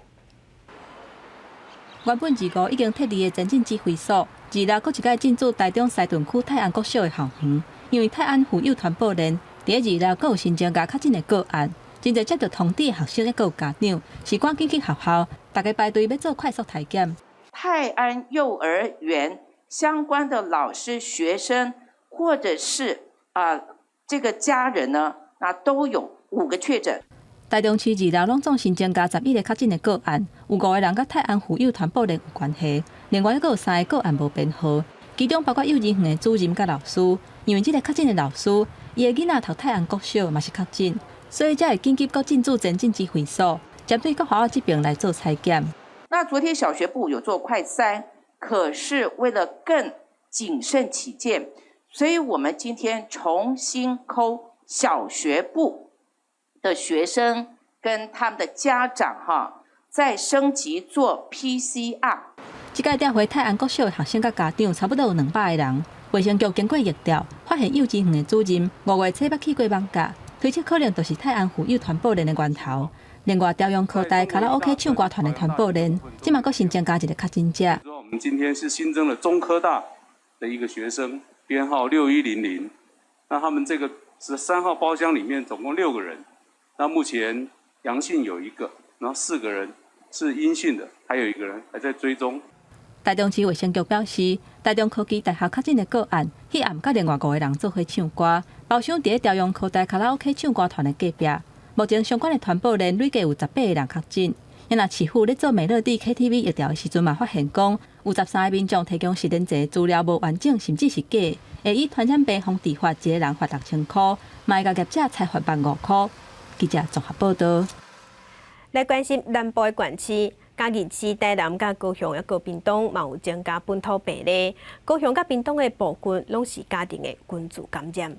原本25已經撤離的前進指揮所，26閣一擺進駐台中西屯區泰安國小的校園，因為泰安婦幼傳播鏈，佇咧26閣有新增加確診的個案，真濟接著通知的學生抑閣有家長，是趕緊去學校，大家排隊欲做快速篩檢。泰安幼兒園相關的老師、學生，或者是這個家人呢，那都有5個確診。台中市26攏總新增加11個確診的個案，有五個人佮泰安婦幼傳播鏈有關係，另外閣有三個個案無編號，其中包括幼兒園的主任佮老師。因為這个確診的老師，伊的囡仔讀泰安國小嘛是確診，所以才會緊急閣進駐前進指揮所，針對國學校這邊來做採檢。那昨天小學部有做快篩，可是為了更謹慎起見，所以我們今天重新扣小學部的學生跟他們的家長哈，再升級做 PCR。這擺調回泰安國小的學生佮家長，差不多有200個人。衛生局經過疫調，發現幼稚園的主任5月初捌去過艋舺，推測可能就是泰安婦幼傳播鏈的源頭。另外，朝陽科大卡拉 OK 唱歌團的傳播鏈，這馬閣新增加一個確診者。我們今天是新增了中科大的一個學生，編號6100。那他們這個13號包廂裡面總共6個人，那目前陽性有一個，然後4個人是陰性的，還有一個人還在追蹤。台中市衛生局表示，台中科技大學確診的個案，彼暗佮另外五個人做伙唱歌，包廂佇咧朝陽科大卡拉 OK 唱歌團的隔壁。目前相關的傳播鏈累計有18個人確診。若市府咧做美樂蒂 KTV 疫調的時陣嘛，發現講有13個民眾提供實聯制資料無完整，甚至是假，會以傳染病防治法，一個人罰6000箍，嘛會共業者裁罰15000箍。記者綜合報道。來關心南部的縣市，嘉義市、台南、佮高雄、抑閣屏東，嘛有增加本土病例。高雄佮屏東的部分攏是家庭的群聚感染。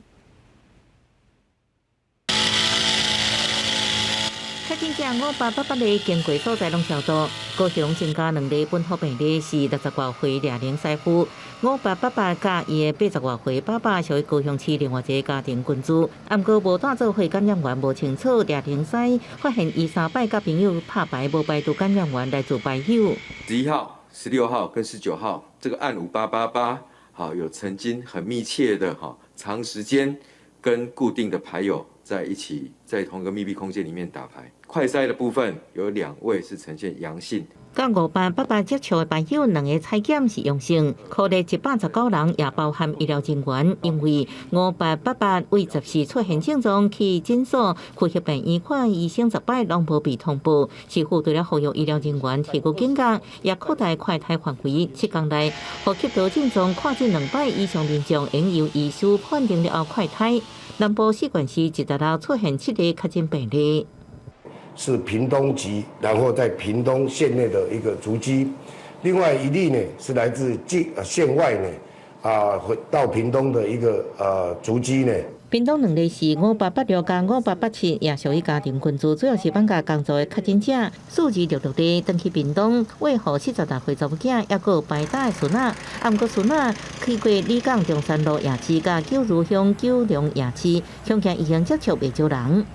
確診者588例，經過所在攏消毒。高雄增加兩例本土病例，是60外歲掠零師傅。5888佮伊的80外歲爸爸屬於高雄市另外一個家庭群聚，毋過無帶做伙感染源無清楚。掠零師發現伊三擺佮朋友拍牌無排除感染源來自牌友。11號、16號跟19號，這個案5888，好有曾經很密切的哈長時間跟固定的牌友在一起，在同一個密閉空間裡面打牌。快篩的部分有兩位是呈現陽性。佮5888接觸的朋友，兩个採檢是陽性，確診119人，也包含醫療人員。因為5888為14出現症狀去診所、區域病院看醫生10擺攏無被通報，市府除了呼籲醫療人員提高警覺，也擴大快篩範圍。7天內，呼吸道症狀看診兩擺以上民眾，應由醫師判定了後快篩。南部四縣市一日內出現七例確診病例。是屏東籍，然後在屏東縣內的一個足跡。另外一例呢，是來自縣外呢，回到屏東的一個足跡呢。屏東兩例是5886佮5887，也屬於家庭群聚，主要是放假工作的確診者。數字陸陸地轉去屏東，餵予46歲查某囝，抑閣有排打的孫仔。啊，毋過孫仔去過里港中山路夜市佮九如鄉九龍夜市，恐驚已經接觸袂少人。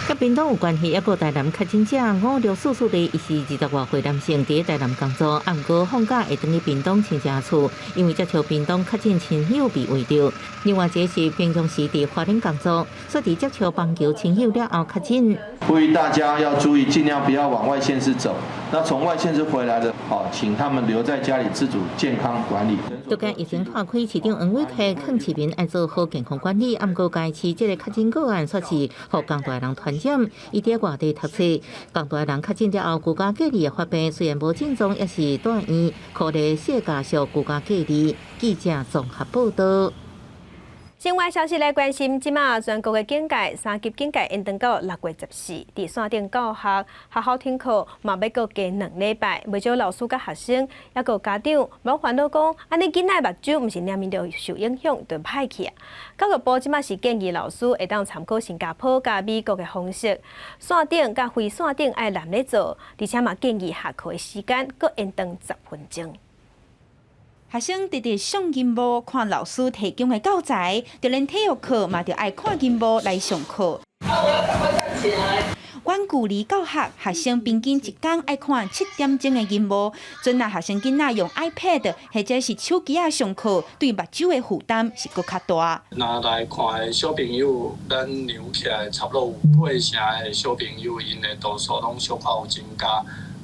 佮屏東有關係，抑閣台南確診者5644例，伊是20外歲男性，佇台南工作，啊，毋過放假會轉去屏東親戚厝，因為接觸屏東確診親友被圍著。另外一個是平常時佇花蓮工作，煞佇接觸邦僑親友了後確診。呼籲大家要注意，盡量不要往外縣市走。那從外縣市回來的，好，請他們留在家裡自主健康管理。都驚疫情拖開，市長黃偉哲勸市民愛做好健康管理。啊，毋過該市這個確診個案，煞是予更大人傳染。伊佇外地讀冊，更大人確診了後，居家隔離的發病，雖然無症狀，抑是住院，可能設家屬居家隔離。記者綜合報道。新聞消息來關心，這馬全國的警戒三級警戒延長到6月14，佇線頂教學，學校停課嘛欲閣加2禮拜，袂少老師佮學生，抑閣家長，攏煩惱講，按呢囡仔目睭毋是連面著受影響，就歹去啊。教育部這馬是建議老師會當參考新加坡佮美國的方式，線頂佮非線頂愛連咧做，而且嘛建議下課的時間閣延長10分鐘。學生直直上螢幕看老師提供的教材，就連體育課嘛著愛看螢幕來上課。遠距離教學，學生平均一工愛看7點鐘的螢幕。陣若學生囡仔用 iPad 或者是手機仔上課，對目睭的負擔是閣較大。若來看的小朋友，咱量起來差不多有8成的小朋友，𪜶的度數攏小可有增加，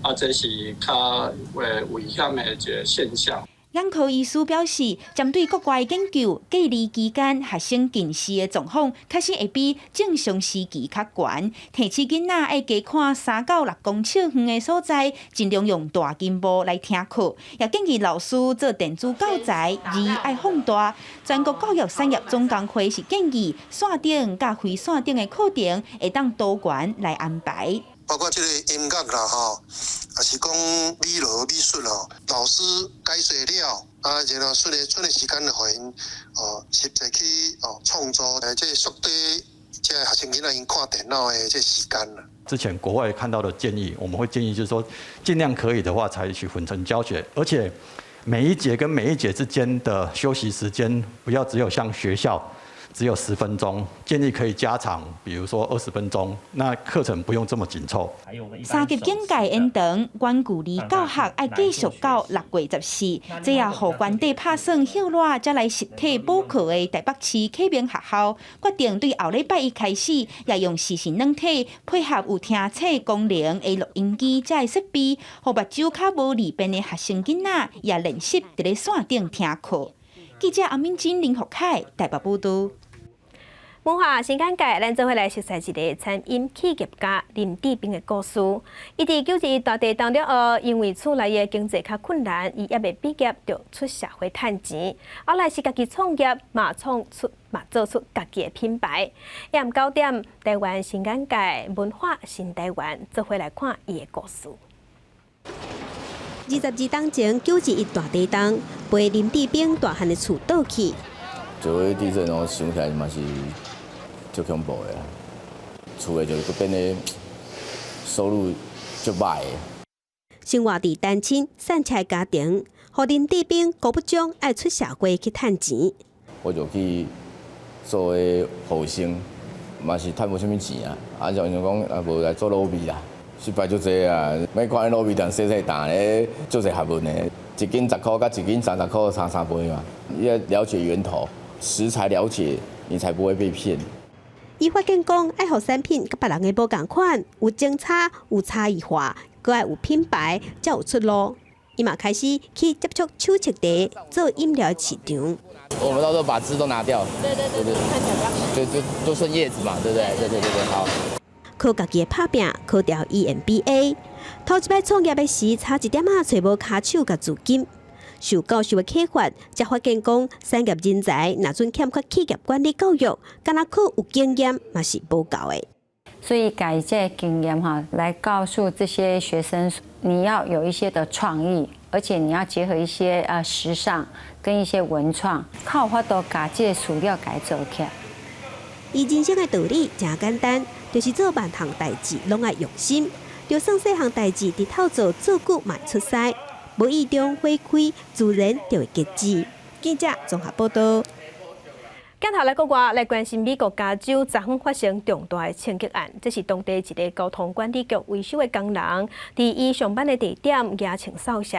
啊，這是較危險的一個現象。眼科醫師表示，針對國外研究，隔離期間學生近視的狀況確實會比正常時期較懸。提醒囡仔愛加看3到6公尺遠的所在，盡量用大螢幕來聽課。也建議老師做電子教材，字愛放大。全國教育產業總工會是建議線頂佮非線頂的課程會當多元來安排。包括這個音樂啦，吼，抑是講美勞美術吼，老師解說了，啊，然後剩的時間就予𪜶哦，實際去哦創作，這縮短這學生囡仔𪜶看電腦的這時間啦。之前國外看到的建議，我們會建議就是說，盡量可以的話，採取混成教學，而且每一節跟每一節之間的休息時間，不要只有像學校。只有10分鐘，建議可以加長，比如說20分鐘，那課程不用這麼緊湊。三級警戒延長，遠距離教學愛繼續到6月14，這也予原底拍算歇熱才來實體補課的台北市啟明學校，決定對後禮拜一開始，也用視訊軟體配合有聽冊功能的錄音機這个設備，予目睭較無利便的學生囡仔也練習佇咧線頂聽課。記者阿敏珍、林福凱台北報導。文化新簡介，咱做伙來熟悉一个餐飲企業家林智斌的故事。伊佇9·21大地震了後，因為厝內的經濟較困難，伊猶未畢業就出社會趁錢。後來是家己創業，嘛創出嘛做出家己的品牌。下暗9點，台灣新簡介文化新台灣，做伙來看伊的故事。22冬前，9·21大地震，陪林智斌大漢的厝倒去。做地震，我想起來嘛是足恐怖的，厝的就變得收入足歹的。生活佇單親散赤家庭，予林智斌高不中愛出社會去趁錢。我就去做彼和生，嘛是趁無啥物錢啊，啊就想講啊無來做滷味啦，失敗足濟啊！欲看彼滷味店細細擔咧，足濟學問的，一斤10箍佮一斤30箍差3倍嘛。你要了解源頭，食材了解，你才不會被騙。伊發現講，愛予產品佮別人的無仝款，有精差，有差異化，閣愛有品牌，才有出路。伊嘛開始去接觸手冊茶做飲料市場。我們到時候把汁都拿掉，對對對對，就就剩葉子嘛，對不對？對對對對，好。靠家己的拍拚，考著 EMBA。頭一擺創業的時，差一點仔揣無跤手佮資金。受教授的啟發，才發現講產業人才若準欠缺企業管理教育，敢若靠有經驗嘛是無夠的。所以改這經驗哈，來告訴這些學生，你要有一些的創意，而且你要結合一些時尚跟一些文創，較有法度共這个資料共做起來。伊人生的道理誠簡單，就是做萬項代誌攏愛用心，就算細項代誌日頭做做久嘛會出師，無意中花開，自然就會結籽。記者綜合報道。鏡頭來國外來關心美國加州昨昏發生重大的槍擊案，這是當地一个交通管理局維修的工人，佇伊上班的地點舉槍掃射，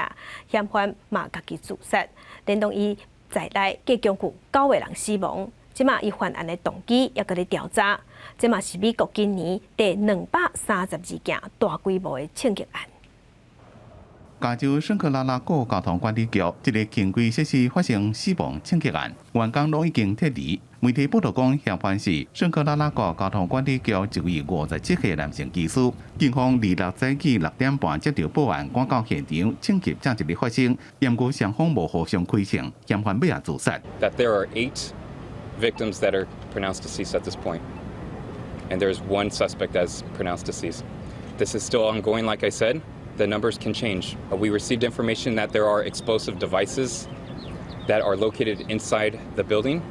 嫌犯嘛共己自殺，連同伊在內計共有九个人死亡。這馬伊犯案的動機猶閣咧調查，這嘛是美國今年第232件大規模的槍擊案。加州聖克拉拉谷交通管理局一个輕軌設施發生死亡槍擊案，員工攏已經撤離。媒體報道講，嫌犯是聖克拉拉谷交通管理局一位57歲男性技師。警方26早起6點半接到報案，趕到現場，槍擊正佇咧發生，毋過雙方無互相開槍，嫌犯尾仔自殺。 That there are eight victims that are pronounced deceased at this point, and there's one suspect that's pronounced deceased. This is still ongoing, like I said. The numbers can change. We received information that there are explosive devices that are located inside the building.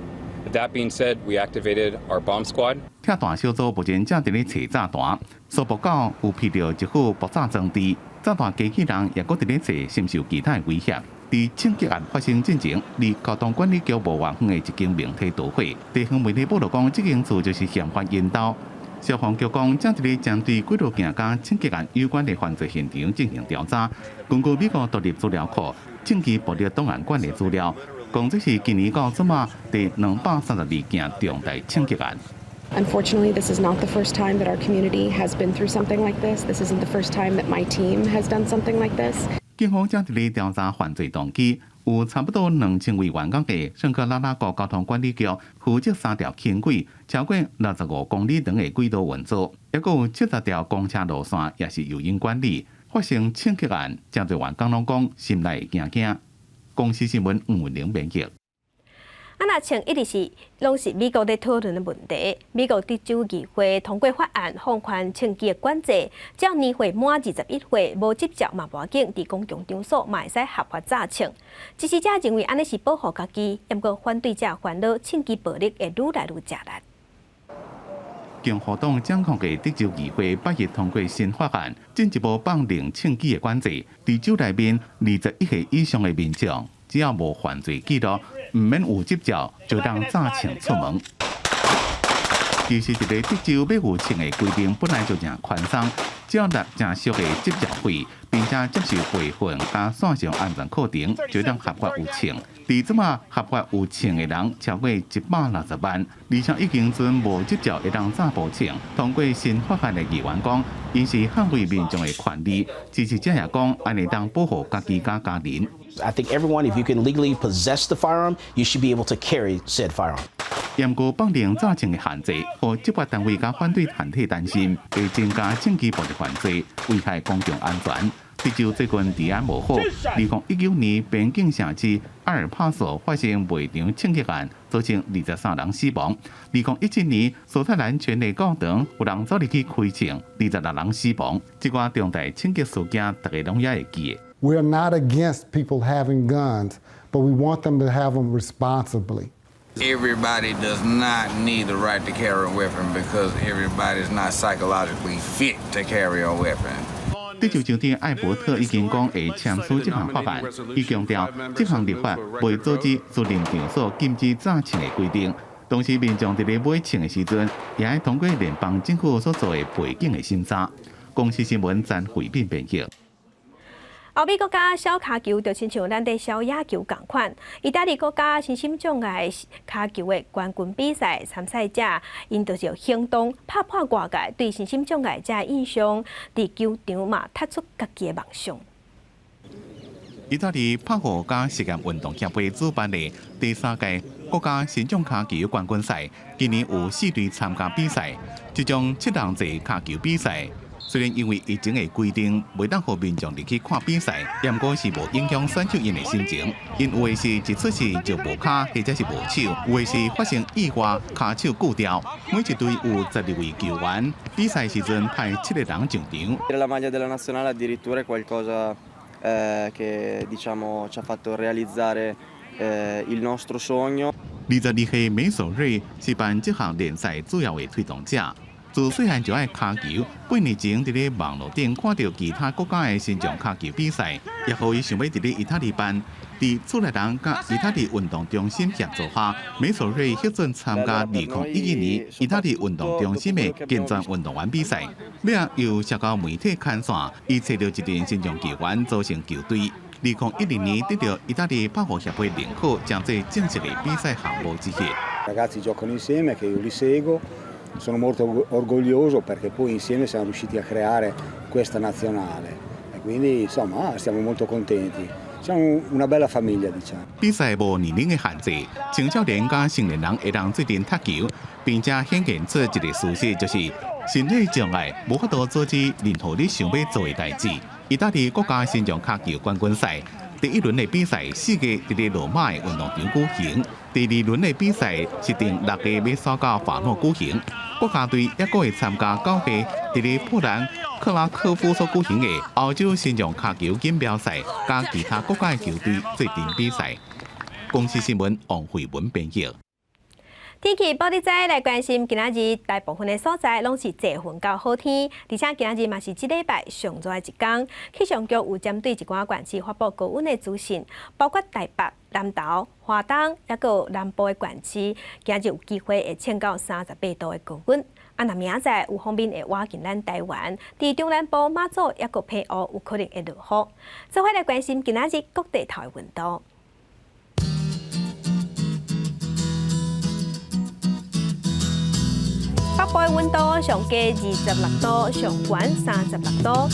That being said, we activated our bomb squad. 拆彈小組目前正佇咧揣炸彈，初步講有披著一副爆炸裝置，炸彈機器人也閣佇咧揣，是毋是有其他的威脅？佇槍擊案發生進前，離交通管理局無偌遠的一間明體導火。地方媒體報道講，這間厝就是嫌犯𪜶兜。消防局講，正佇咧針對幾落件佮槍擊案有關的犯罪現場進行調查。根據美國獨立資料庫證據暴力檔案館的資料，講這是今年到這馬第232件重大槍擊案。 Unfortunately, this is not the first time that our community has been through something like this. This isn't the first time that my team has done something like this. 警方正佇咧調查犯罪動機，有差不多2000位員工的聖克拉拉谷交通管理局負責三條輕軌，超過65公里長的軌道運作，抑閣有70條公車路線也是由𪜶管理。發生槍擊案，誠濟員工攏講心內會驚驚。公視新聞吳文玲編譯。啊，若槍一直是攏是美國咧討論的問題。美國德州議會通過法案放寬槍支的管制，只要年歲滿21歲，無執照嘛無要緊，佇公共場所嘛會使合法揸槍。支持者認為按呢是保護家己，毋過反對者煩惱槍支暴力會愈來愈食力。共和黨掌控的德州議會8日通過新法案，進一步放寬槍支的管制。佇州內面21歲以上的民眾，只要無犯罪記錄，毋免有執照，就當揸槍出門。其實，一个德州欲有槍的規定本來就誠寬鬆，只要納誠俗的執照費，並且接受培訓佮線上安全課程，就當合法有槍。佇這馬合法有槍的人超過160萬，而且已經準無執照會當揸步槍。通過新法案的議員講，𪜶是捍衛民眾的權利。支持者也講，按呢會當保護家己佮家人。 I think everyone, if you can legally possess the firearm, you should be able to carry said firearm. 毋過放寬揸槍的限制，予執法單位佮反對團體擔心會增加槍支暴力犯罪，危害公共安全。德州最近治安無好，2019年邊境城市阿爾帕索發生賣場槍擊案，造成23人死亡。2017年蘇太蘭權力廣場有人走入去開槍，26人死亡。這寡重大槍擊事件，大家攏猶會記得。 We are not against people having guns, but we want them to have them responsibly. Everybody does not need the right to carry a weapon because everybody is not psychologically fit to carry a weapon. 德州州長艾伯特已經講會簽署這項法案，伊強調這項立法袂阻止私人場所禁止揸槍的規定。同時，民眾佇咧買槍的時陣，也愛通過聯邦政府所做的背景的審查。公視新聞詹惠敏編譯。歐美國家小跤球就親像咱的小野球仝款，意大利國家身心障礙跤球的冠軍比賽參賽者，𪜶就是用行動拍破外界對身心障礙者的印象，佇球場嘛踢出家己的夢想。意大利帕沃加實驗運動協會主辦的第三屆國家身障跤球冠軍賽，今年有四隊參加比賽，這種七人制跤球比賽。雖然因為疫情的規定，袂當予民眾入去看比賽，毋過是無影響選手𪜶的心情。𪜶有的是一出世就無跤，或者是無手；有的是發生意外，跤手鋸掉。每一隊有12位球員，比賽時陣派七个人上場。 La maglia della nazionale addirittura è qualcosa che, diciamo, ci ha fatto realizzare il nostro sogno. 22歲梅索瑞是辦這項聯賽主要的推動者。自細漢就愛跤球，8年前佇咧網路頂看著其他國家的身障跤球比賽，也予伊想欲佇咧意大利辦。佇厝內人佮意大利運動中心協助下，梅索瑞核准參加2011年意大利運動中心的健全運動員比賽。尾仔由社交媒體牽線，伊揣著一陣身障球員組成球隊。2010年得著意大利拍球協會認可，成做正式的比賽項目之一。 Ragazzi giocano insieme, che io li seguo, sono molto orgoglioso perché poi insieme siamo riusciti a creare questa nazionale e quindi, insomma, siamo molto contenti. Siamo una bella famiglia, diciamo. 比賽無年齡的限制，青少年佮成年人會當做陣踢球，並且顯現出一个事實，就是身體障礙無法度阻止任何你想欲做的代誌。意大利國家身障跤球冠軍賽第一輪的比賽，4月佇咧羅馬的運動場舉行；第二輪的比賽是定6月欲徙到法諾舉行。國家隊猶閣會參加9月佇咧波蘭克拉科夫所舉行的歐洲身障跤球錦標賽，佮其他國家的球隊做陣比賽。公視新聞王慧文編譯。天氣報你知來關心，今仔日大部分的所在攏是濟雲到好天，而且今仔日嘛是這禮拜上熱的一天。氣象局有針對一寡縣市發布高溫的資訊，包括台北、南投、花東，抑閣有南部的縣市，今日有機會會衝到38度的高溫。啊，若明仔載有鋒面會倚近咱台灣，佇中南部馬祖抑閣澎湖有可能會落雨。做伙來關心今仔日各地頭的溫度。北部的溫度上低26度，上懸36度。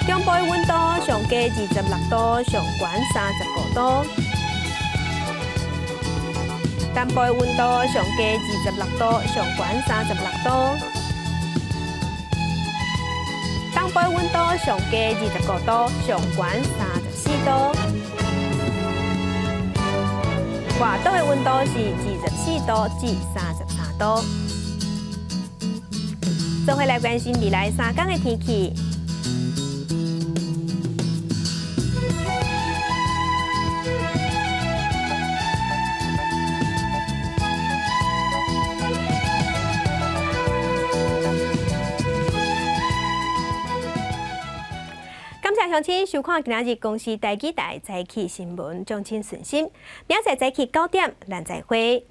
中部的溫度上低26度，上懸35度。南部的溫度上低26度，上懸36度。東部的溫度上低25度，上懸34度。外島的溫度是24度至33度。做伙來關心未來3天的天氣。感謝鄉親收看今仔日公視台語台早起新聞，眾請順心。明仔載早起9點，咱再會。